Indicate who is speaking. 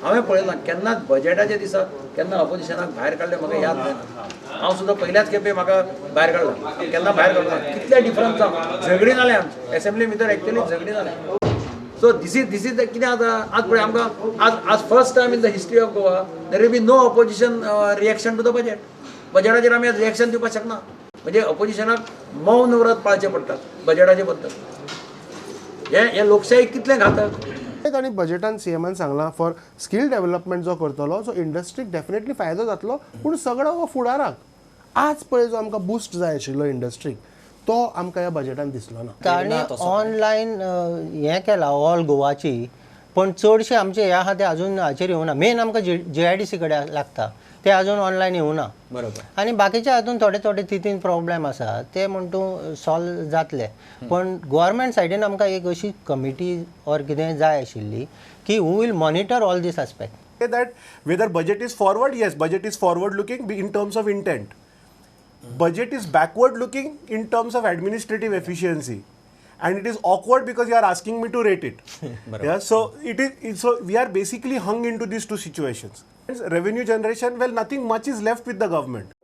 Speaker 1: हांवें पळयलां केन्नाच बजेटाच्या दिसा केन्ना अपोजिशनाक भायर काडलें म्हाका याद जायना. हांव सुद्दां पयल्याच खेपे म्हाका भायर काडला, केन्ना भायर काडला. कितले डिफरन्स जावं, झगडीं जालें आमचें एसेंब्ली भितर, एक्चुअली झगडीं जालें. So this is कितें आतां आज पळय आमकां आज first time in the history of Goa there will be no opposition reaction to the budget. बजेटाचेर आमी आज रिएक्शन दिवपाक शकना, म्हणजे अपोजिशनाक मौन व्रत पाळचें पडटा बजेटाचे बद्दल. हे हे लोकशाही कितलें घातक.
Speaker 2: आनी बजेटान सीएमान सांगलां फॉर स्कील डेव्हलपमेंट जो करतलो, सो इंडस्ट्रीक डेफिनेटली फायदो जातलो, पूण सगळो हो फुडाराक. आज पळय जो आमकां बुस्ट जाय आशिल्लो इंडस्ट्रीक, तो आमकां ह्या बजेटान दिसलो ना.
Speaker 3: आनी ऑनलायन हें केलां ऑल गोवाची, पण चडशे आमचे हे आहा ते अजून हाचेर येवना. मेन आमकां जीआयडीसी कडेन लागता, ते अजून ऑनलायन येवना. आनी बाकीचे हातून थोडे थोडे तितून प्रॉब्लेम आसा, ते म्हण तूं सॉल्व जातले. पण गोवोरमेंट सायडीन आमकां एक अशी कमिटी ऑर कितें जाय आशिल्ली की who will monitor all these aspect.
Speaker 4: That whether budget is forward, yes, budget is forward looking in terms of intent. Budget is backward looking in terms of administrative efficiency, and it is awkward because you are asking me to rate it. Yeah, so it is, so we are basically hung into these two situations. Revenue generation, well, nothing much is left with the government.